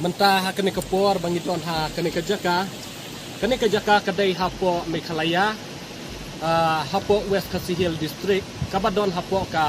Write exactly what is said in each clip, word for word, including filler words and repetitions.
Mynta ha kane ka por ba ngi don ha kane ka jaka. Kane ka jaka ka dei hapoh Meghalaya, ah, hapoh West Khasi Hills District, kaba don hapoh ka,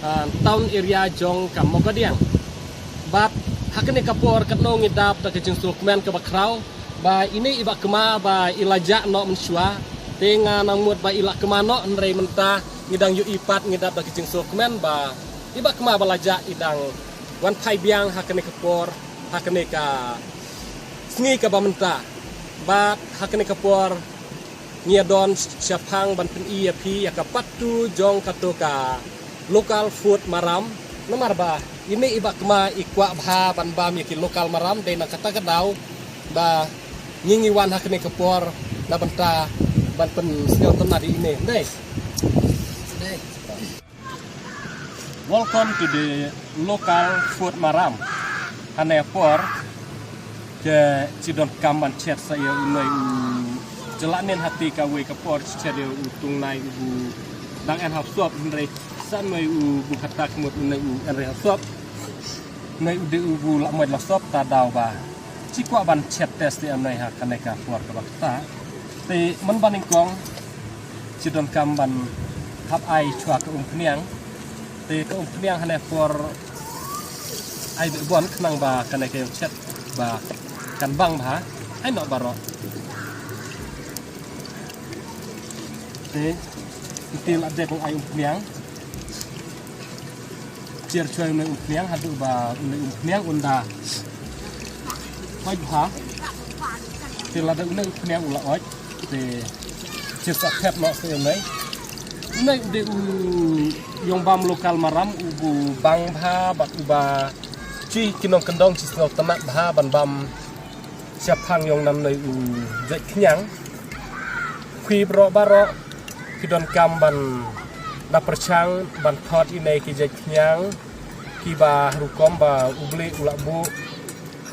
ah, town area jong ka Mawkadiang. Bad ha kane ka por katno ngi dap da ka jingsngewkmen kaba khraw ba ine i Bah Kma ba i la jah noh mynshuwa. Te nga nang mut ba i la kma noh, hynrei mynta ngi dang ïohi pat, ngi dap da ka jingsngewkmen ba i Bah Kma ba la jah i dang wan phai biang ha kane ka por, ha kane ka sngi kaba mynta. Bad ha kane ka por ngi ïa don shaphang ban pyni ïa phi ïa ka part two jong kato ka local food maram. Namar ba ine i Bah Kma i kwah bha ban bam ïa ki local maram, dei na kata ka daw ba ngi ngi wan ha kane ka por na bynta ban pynsngewtynnat ïa ine. Dei. Welcome to the local food maram. Hane por, te chi donkam ban chet sa ïa u noi u jylla nen hati kawei ka por, chet ïa u tungnai u bu dang en hap sop, hynrei sa noi u bu kata ka mut u noi u en re hap sop. Noi u dei u bu la moit la sop, ta daw ba chi kwah ban chet test ïa u noi ha kane ka por kaba kata. Te man ba nyngkong chi donkam ban hap ai chwa ka umphniang. Te ka umphniang hane por ai beh bon khnang ba kane ka ïong chet ba kan bang bha. Ai noh baroh. Te, te la dep ai umphniang. Chiar chwa u noi umphniang haduh ba u noi umphniang un da oit bha. Te lada u noi umphniang u la oit, te chiar sa thep noh sa u noi. U noi u dei u ïong bam local maram u bu bang bha bad u ba chi ki nongkyndong chi sngewtynnat bha ban bam shaphang ïong nam noi u jait khñiang. Phi baroh baroh phi donkam ban da pyrshang ban thot ine ki jait khñiang kiba rukom ba U Blei u la buh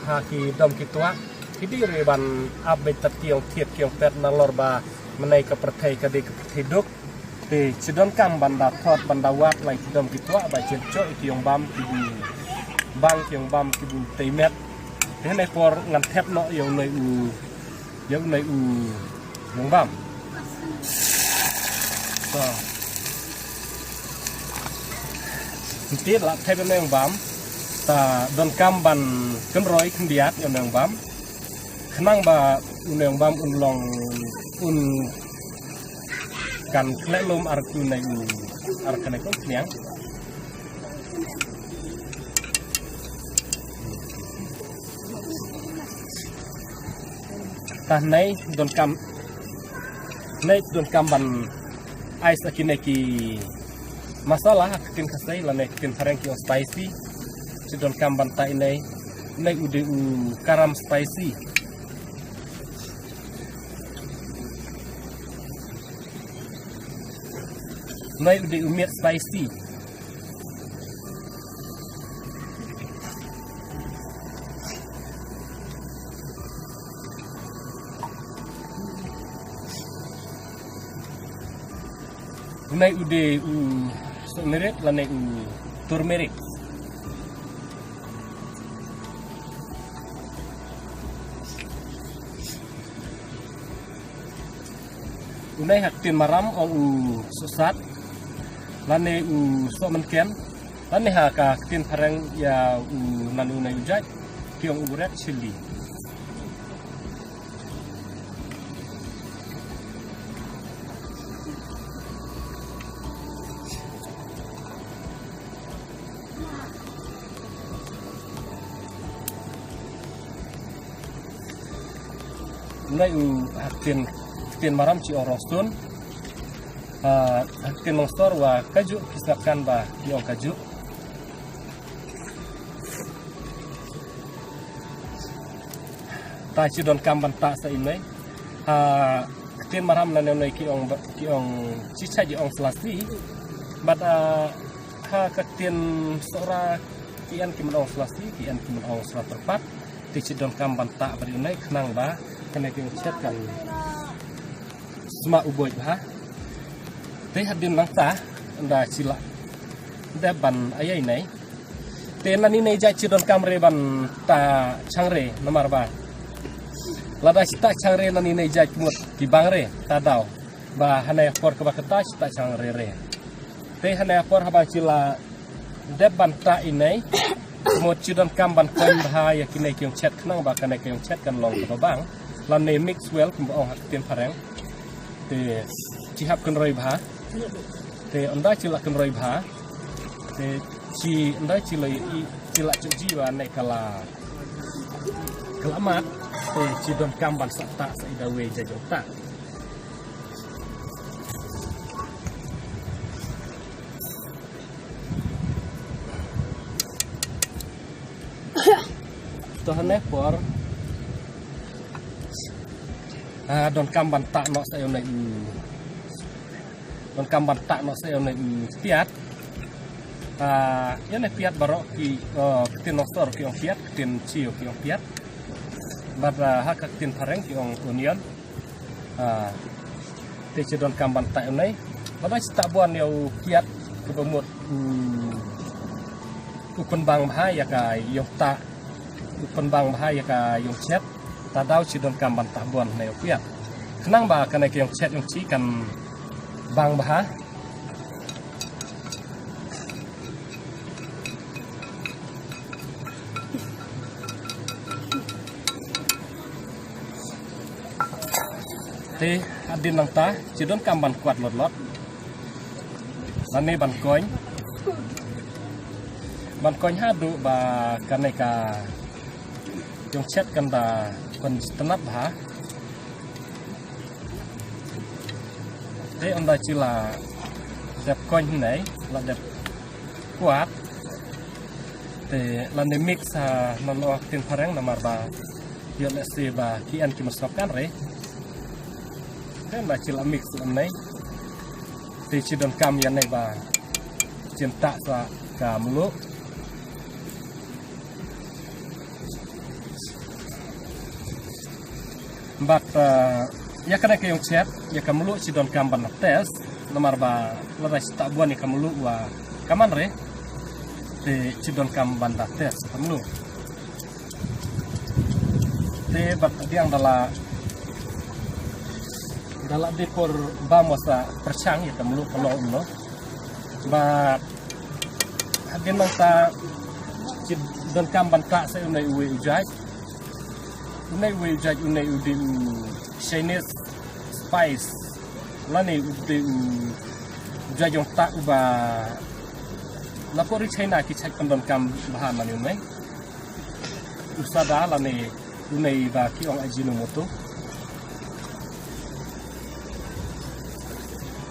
ha ki dom ki twah. Phi dei re ban ap beit tat ki ïong thied ki ïong pet nalor ba mynne ka pyrthei ka dei ka pyrthei duk. Te chi donkam ban da thot ban da wad lai ki dom ki twah ba chi choh ïa ki ïong bam ki bu bang ki ïong bam ki bu tei met. Te hane por ngan thep noh ïa u noi u, ïa u noi u ïong bam. So. Nti la thep ïa u noi ïong bam. Ta donkam ban kynroi khyndiat ïa u noi ïong bam. Khnang ba u noi ïong bam un long un kan khleh lum ar u noi u ar kane ka umphniang. Ta hane donkam, hane donkam ban ai sa kine ki masala ha ka ktien Khasi lane ka ktien phareng ki ong spicy. Chi donkam ban ta ine, ine u dei u karam spicy. Ine u dei u miet spicy. Ine u dei u soh mirit lane u turmeric. Une ha ktien maram ong u sohsat lane u sohmynken, lane ha ka ktien phareng ïa u nanu ne u jait ki ong u red chilli. Une u ha ktien, ktien maram chi ong rongstun. Ha ktien longsor wa kaju ki sngap kan ba ki ong kaju. Ta chi donkam ban ta sa ine. Ha ktien maram lane une ki ong ba, ki ong chicha ji ong slasi. Bad ha ka ktien Sohra ki en ki mut ong slasi, ki en ki mut ong sla tyrpat. Te chi donkam ban ta bad une khnang ba kane ki ong chet kan sma u boj bha. Te hadien nangta ynda chi la dep ban ai ine. Te nangne ïa jait shi donkam re ban tah chang re namar ba lada shi tah chang re nangne ïa jait mut ki bang re ta daw ba hangne por kaba kata shi tah chang re re. Te hangne por haba shi la dep ban tah ïa ne mut shi donkam ban koin bha ïa kine ki ïong chet khnang ba kane ki ïong chet kan long kaba bang. Lane mix well kumba ong ha ktien phareng. Te shi hap kynroi bha. Te ynda shi la kynroi bha. Te shi ynda shi la i shi la chu ji wa ne ka la ka la mat. Te shi donkam ban sa tah sa i da wei ja jong tah. To hangne por ah, donkam ban tah noh sa ïa ne i donkam ban tah noh sa ïa ne i piat. Ah, ïa ne piat baroh ki oh, ktien Nongstoiñ ki ong piat, ktien Syiar ki ong piat. Bad ah, ha ka ktien phareng ki ong onion. Ah, te shi donkam ban tah ïa ne. Lada shi tah bun ïa u piat kaba mut u pynbang bha ïa ka ïong tah. U pynbang bha ïa ka ïong chet. Ta daw shi donkam ban tah bun ne u piat. Khnang ba kane ki ïong chet ïong chi kan bang bha. Te hadien nangta shi donkam ban kwat lot lot. Lane ban koin. Ban koin haduh ba kane ka ïong chet kan da ban tnat bha. Te ynda shi la dep koin ne la dep kwat. Te lane mix ha nano ktien phareng namar ba ïoh lehse ba ki en ki masok kan re. Te ynda shi la mix lane te shi donkam ïa ne ba shin tah sa ka mluh. Bad ah, ïa kane ka ïong chet ïa ka mluh shi donkam ban test namar ba lada shi tah bun ïa ka mluh wa ka man re. Te shi donkam ban da test ka mluh. Te bad diang da la da la dei por ba mo sa pyrshang ïa ka mluh ka long no. Bad hadien nangta shi donkam ban tah sa une uwei u jait. Une uwei u jait une u dei u Chinese spice. Lane u dei u jait ïong tah uba na pori China ki chait pyndonkam bha mane une. U sada lane une ba ki ong Ajinomoto.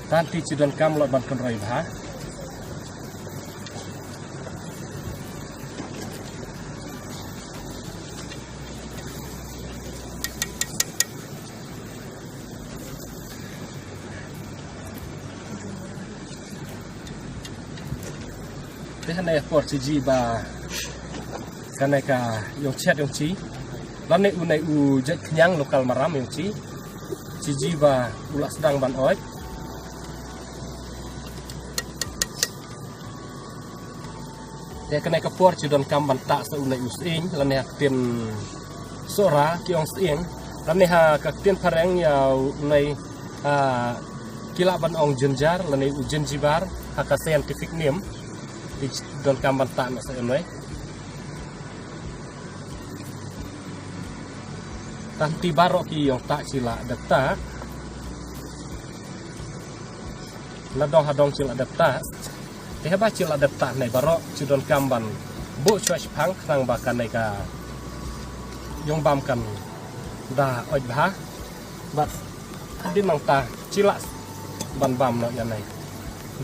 Tang te shi donkam lot ban kynroi bha. Te hangne por shi ji ba kane ka ïong chet ïong chi. Lane une u jait khñiang local maram ïong chi. Shi ji ba u la sdang ban oit. Te kane ka por shi donkam ban tah sa une u sying lane ha ktien Sohra ki ong sying. Lane ha ka ktien phareng ïa une ah, ki lah ban ong ginger lane u jinjibar ha ka scientific name. Te shi donkam ban tah na sa une. Tang te baroh ki ïong tah shi la dep tah. La dong ha dong shi la dep tah. Te haba shi la dep tah ne baroh shi donkam ban buh shuwa shiphang khnang ba kane ka ïong bam kan da oit bha. Bad hadien nangta shi la ban bam noh ïa ne.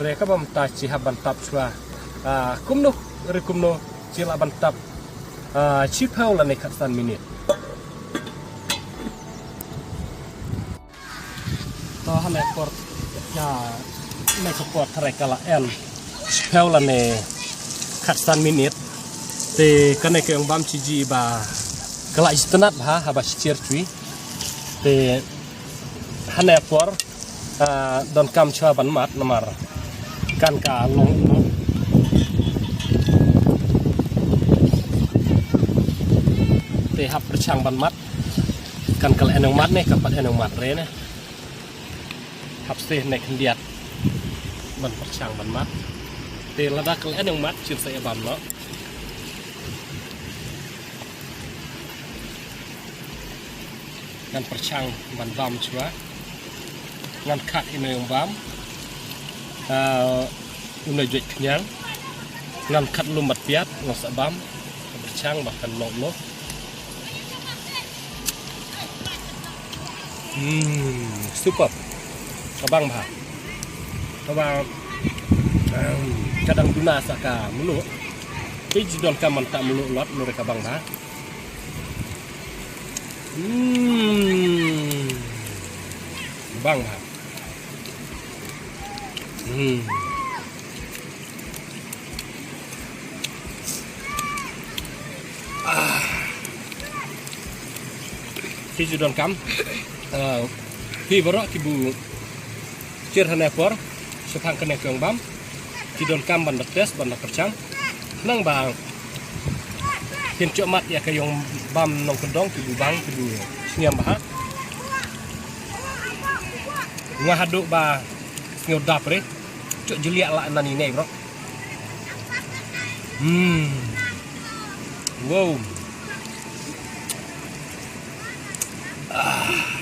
Re ka bam ta shi hap ban tap shuwa. Ah, kumno re kumno shi la ban tap. Ah, shiphew lane khatsan minit. To hangne por, hangne ka por tharai ka la en shiphew lane khatsan minit. Te kane ka ïong bam shi ji ba ka la itynnad bha haba shi cher chui. Te hangne por, ah, donkam shuwa ban mad namar kan ka long. Te hap pyrshang ban mad. Kan ka la enong mad ne, ka pat enong mad re ne. Hap seh ne khyndiat ban pyrshang ban mad. Te lada ka la enong mad, sir sa ïa bam noh. Ngan pyrshang ban bam shuwa. Ngan khat ïa u nongbam. Ah, u nongjuid khñiang. Ngan khat lum bad piat, ngan sa bam. Pyrshang ba kan long noh. Hmm, super. Ka bang bha. Ka bang, em, ka dang duna sa ka mluh. Te ju donkam ban tah mluh lot, lure ka bang bha. Hmm. Bang bha. Hmm. Ah. Te ju donkam. Ah, phi baroh kiba shim hangne por, shaphang kane ka nongbam. Ki donkam ban da test, ban da pyrshang. Khnang ba phin sngewmat ïa ka nongbam nongkyndong, kiba bang, kiba sngewbha. Nga haduh ba sngewdap re. Shu ju liah lah nangne bro. Hmm. Wow. Ah.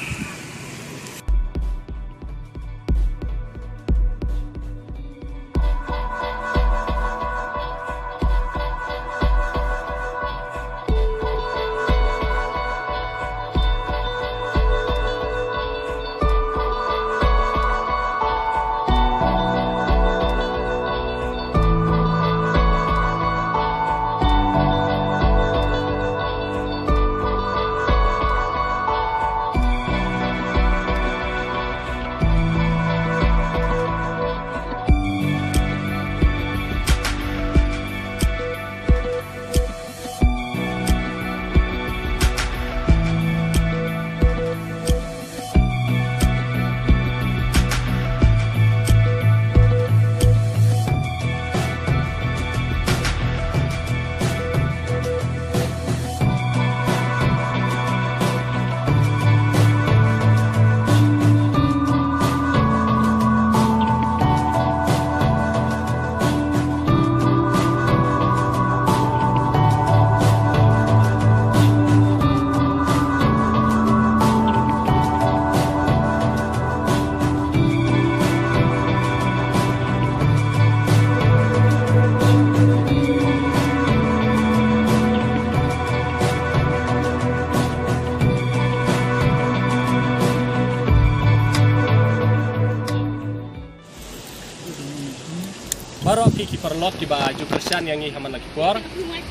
Baroh ki, ki paralok kiba ju kyrshan ïa ngi ha man la ki por.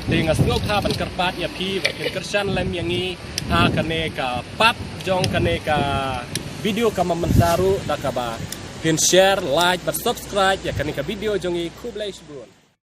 Te nga sngewbha ban kyrpad ïa phi ba phin kyrshan lem ïa ngi ha kane ka part jong kane ka video ka mynta ruh da kaba phin share, like bad subscribe ïa kane ka video jong ngi. Khublei shibun.